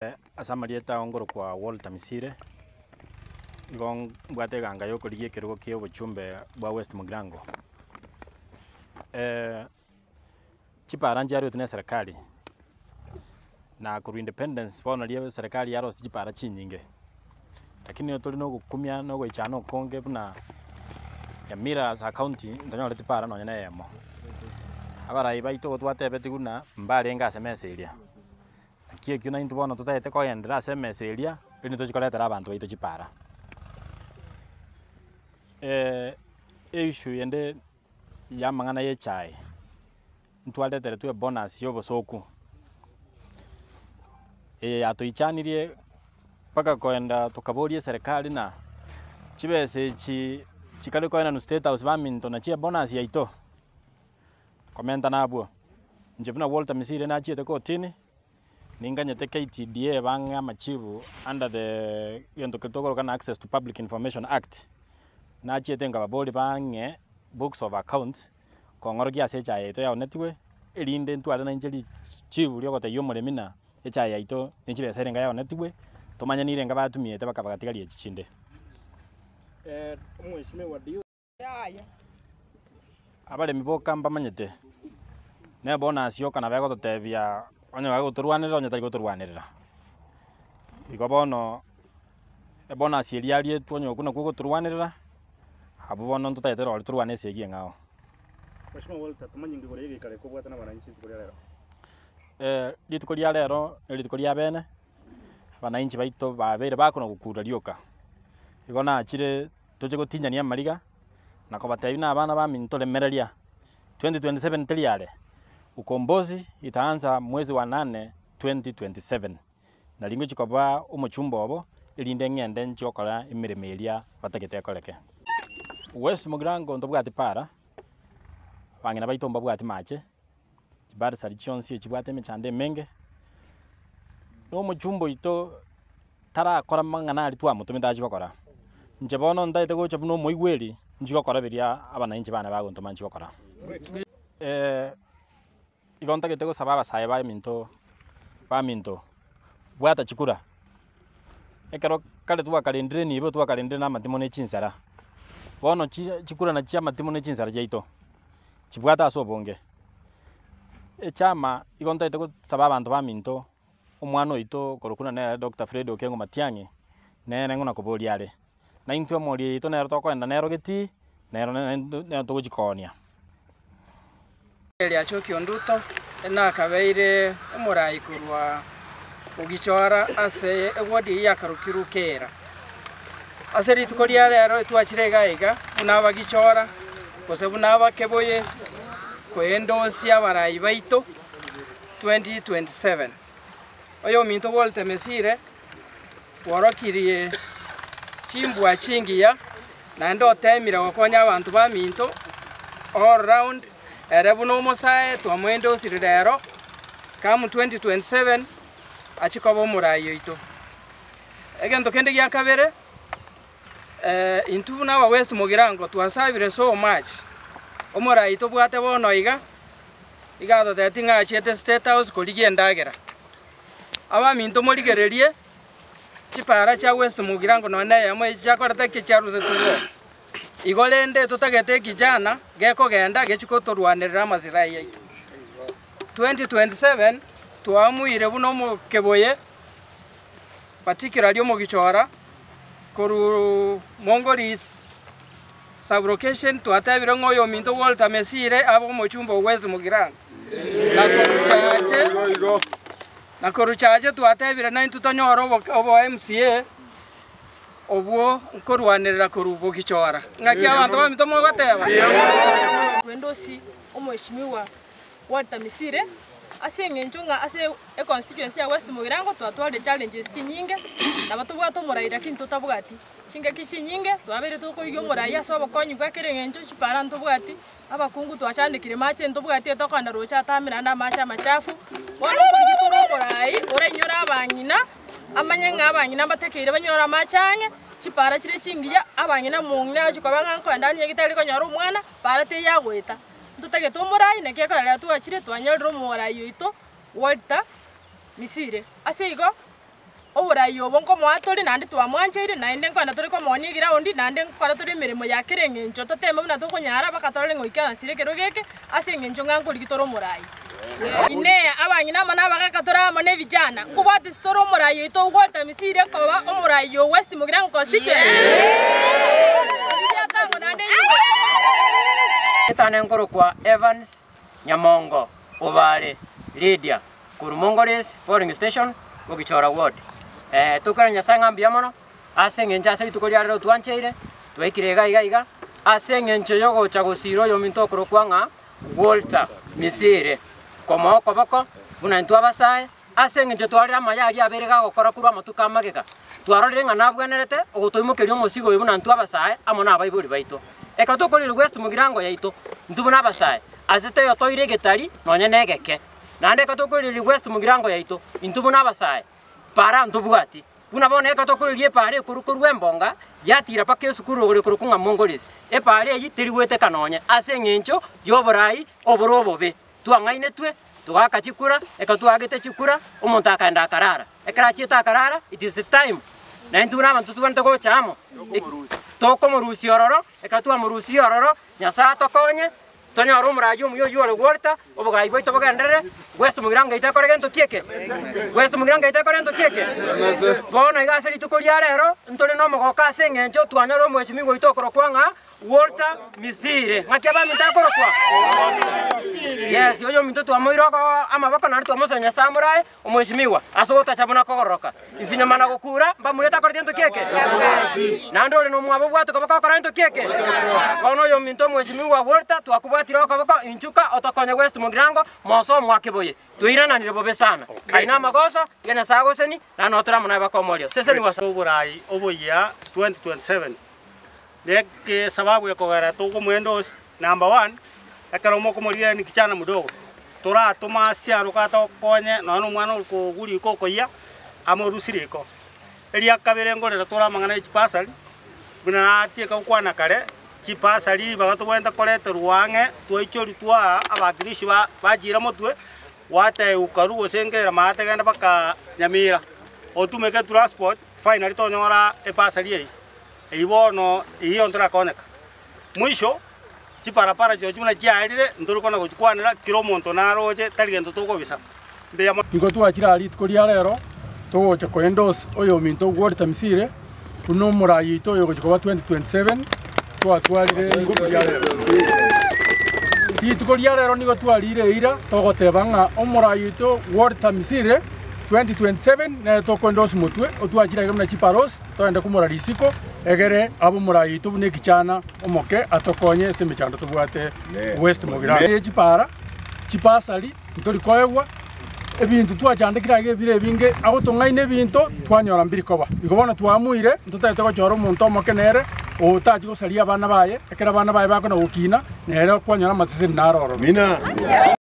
Ase amarieta ao nkorokwa Walter Misire, igo mbwate eganga ya okorigia ekerogo kia obochumbe bwa West Mugirango. Chipara nchiaretwe na eserekari, na korwa independence bono riria eserekari yarosia chipara chinyinge, lakini nigo tore na ogokumia na ogoichana okonge buna Nyamira as a county ntonyoreti para nonye na eyemo. Abarai baito igo twatebetigwe buna mbarenge ase emesa eria. Naki ekio naintwe bono totagete kogenderera ase emesa eria, erinde tochi koretera abanto baito chipara. Eissue ende ya amang'ana ya echae, ntwareteretwe ebonus ya obosoku, eye yatoichanirie mpaka koenda tokaboria eserekari ng'a chibesa echi chikare koenanwa state house baminto nachi ebonus yaito. Komentana abwo, inche buna Walter Misiri nachiete kotini, ninganyete KTDA bang'e amachibu under the egento keria tokoroka ng'a Access to Public Information Act, nachiete nkababoria bang'e books of accounts, kong'orokia ase echae yaito yaonetigwe, erinde ntware nainche richibu riogotebia omoremi ng'a echae yaito ne chibesa erenga yaonetigwe, tomanye nirenga batumiete baka bagatigaria echi chinde. Abaremi boka mbamanyete, na ebonus yoka nabo egototebia onye bagotorwanerera onye tari gotorwanerera. Igo bono, ebonus eria arietwe onye okwo nakwo ogotorwanerera, abwo bono ntotagete rori torwane esegi eng'ao. Mheshimiwa Walter, tomanye inki igoro y'egeikaro eke obwate nabananchi rituko ria rero? Rituko ria rero, ne rituko ria bene, abananchi baito babeire bakona gokura rioka, igo nachire. Toche gotinyania amariga, na kobatebia na abana baminto remereria, 2027 teri are, ukombozi itaanza mwezi wa nane 2027, nari ngochia koba omochumba obo, erinde ng'ende nchie gokora emeremo eria batagete ekoreke. West Mugirango ntobwati para, abang'ina baito mbabwati mache, chibursary chionsi echibwate emechando emenge, na omochumba oito. tarakora amang'ana aria twamotomete achie gokora. Inche bono ntagete gocha buna omoigweri, nchie gokora biria abananchi bane bagontoma nchie gokora. Igo ntagete gosaba abasae baminto baminto, bwata chikura, ekero kare twakarendire enibo twakarendire na amatimo na echinsara, bono chi chikura nachio amatimo na echinsara chiaito, chibwate ase obonge. Echama igo ntagete gosaba abanto baminto. Omwana oito okorokwa buna nere Doctor Fred Okengo Matiang'i, nere ng'o nakoboria are. Na intwe omoria oito nere tokoenda nero getii, nero nere togochia koonia. Eriachoki Onduto nakabeire omorai korwa Bogichora ase eward eyio yakarokirwe Kera. Ase rituko ria rero etwachire iga iga buna abagichora gose buna abakeboye koendosia abarai baito. 2027. Oyominto Walter Mesire bworokirie chimbwa chingiya naende otemire gokonya abanto baminto all round ere buna omosae twamoendosire rero come 2027 achie koba omorai oito. Egento kende gia kabere Intwe buna aba West Mugirango twasabire so much, omorai tobwate bono iga, iga atotebetie ng'a achiete State House korigia endagera. Abaminto morigererie, chipara chia West Mugirango nonye na eyemo echi chiakorete ki chiarusetwe bo. Igo rende totagete ekijana gekogenda gechie kotorwanerera amasilahi yaito. 2027 twaamuire buna omokeboye particularly omogichora, Korwa Mongolis sub-location twatebire ng'a oyominto Walter Mesire abe omochumba o West Mugirango. Na korwa Chache, na korwa Chache twatebire naintwe tonyore obo obo MCA obwo nkorwanerera korwa Bogichora. Ng'aki abanto baminto mogoteba? Rwendosi Omweshimiwa Walter Misire, ase eng'encho ng'a ase econstituency ya West Mugirango twatwarire challenges chinyinge, nabo tobwate omorai lakini totabwati. Chingaki chinyinge twabeire tokorigia omorai ase obokonyi bwa kera eng'encho, chipara ntobwati, abakungu twachandekire mache ntobwati etokogenda roche atambe naende amache amachafu, bono ntorigie tore omorai orainyore abang'ina, amanye ng'a abang'ina mbatekeire banyore amache ang'e, chipara chire chingiya, abang'ina mong'ina agochi koba ng'a nkoenda aria nyagetari konyora omwana, para teiyagoeta. Ntotagete omorai, naki ekero twachire twanyorire omorai oito Walter Misire. Ase igo. Oborai obo nkomoa tore naende twamwancheire, naende nkoenda tore komonia eground, naende nkokora tore emeremo ya kera eng'encho toteme buna tokonyara mpaka torore ng'a oikaransire ekero geke, ase eng'encho ng'a nkorigi tore omorai. Inee! Abang'ina amo nabagaka tore amo ne vijana, nkobwatisi tore omorai oito Walter Misiri koba omorai o West Mugirango Constituency? Riria naende nyuma. Etane nkorokwa Evans Nyamongo Obare Lydia korwa Mongolis Polling Station Bogichora Ward. Tokore Nyasae ng'a mbuya mono ase eng'encho ase rituko ria rero twancheire twaikire iga iga iga ase eng'encho yogocha gosira oyominto okorokwa ng'a Walter Misiri komoa okoboko buna intwe abasae ase eng'encho twarire amaya aria abeire gagokora korwa amatuko a magega. Twarorire ng'a nabwenerete ogotoimokeria omosigo oyo buna intwe abasae amo nabaibori baito. Ekero tokorire West Mugirango yaito, intwe buna abasae, ase teiyo toire egetari nonye negeke. Naende ekero tokorire West Mugirango yaito, intwe buna abasae, para ntobwati. Buna bono ekero tokoreria epaara ekoru korwa embonga, yatira mpaka esukuru rogoro ekorokwa ng'a Mongolis. Epaara eyio teri goeteka nonye, ase eng'encho y'oborai obore obobe. Twang'ainetwe, togaaka chikura, ekero twaagete chikura, omonto akaenda akarara. Ekero achiete akarara, it is the time na intwe buna abanto tobwenerete gocha amo, tokomorusia ororo, ekero twamorusirie ororo, Nyasae atokonye, Tonyore omoraai omuya oyio ore gworta, obogayi bwaito bogenderere, West Mugirango yaito ekore gento ki eke? West Mugirango yaito ekore gento ki eke? Bono iga ase rituko ria rero, ntore nomogoko ase eng'encho twanyora omwesimigwa oito okorokwa ng'a Walter Misiri. Ng'aki abaminto akorokwa? Yes, oyo ominto twamoire oko amaboko naende twamosaba Nyasae amorae, Omwesimigwa, ase ogotacha buna kogororoka, inse nyuma na gokura, mbamurete akore gento ki eke? Naende ore nomwabo obwate okoboko okore gento ki eke? Bono oyominto omwesimigwa Walter, twakobwatire okoboko, inchuka otokonye West Mugirango, mosoe omwake boye. Twairananire bobe sana. Aye namagoso, tiga Nyasae agoseni, naende notore amo naye baka omoerio. Sesenigwa. Oborai oboyia 2027 neke sababu ekogera tokomoendorse number one, ekero mokomorigia ni kijana mdogo. Toratome ase aroka atokonye nonya na omwana ore kogwa riko okoyia, amorusie riko. Eria kabere ngorera tore amang'ana ya chibasari, buna natieka gokwana kare, chibasari ribaga tobwenerete koreterwa ang'e, twaichoria twaa abakirishi ba bachira motwe, gwatebwa karwa gose nkera maate genda mpaka Nyamira, otumeke transport, finally tonyora ebasari eyio. Eyio bono eyio ntorakonyeka. Mwisho. Chiparapara chirochio buna chiaerire, ntori kona gochikwanera, kera omonto naroche, tari gento tokobisa. Mbuya mono. Nigo twachire aa rituko ria rero, togocha ko endorse oyominto Walter Misire buna omorai oito oyogochia koba 2027 twatwarire rituko ria rero. Rituko ria rero nigo twarire eira togoteba ng'a omorai oito Walter Misire 2027 nere toko endorse motwe, otwachire iga buna chiparosi. Togende komora risiko, egere abe omorai oito buna ekichana omoke atokonye ase emechando tobwate West Mugirango. Eye chipara, chibasari ntori koegwa, ebinto twachandekire aiga ebire ebinge, agotong'aina ebinto twanyora mbiri koba. Igo bono twaamuire ntotagete gochora omonto omoke nere otachi gosaria abana baye, ekero abana baye bakona gokina, nere okwanyora amaseseni naro ororo.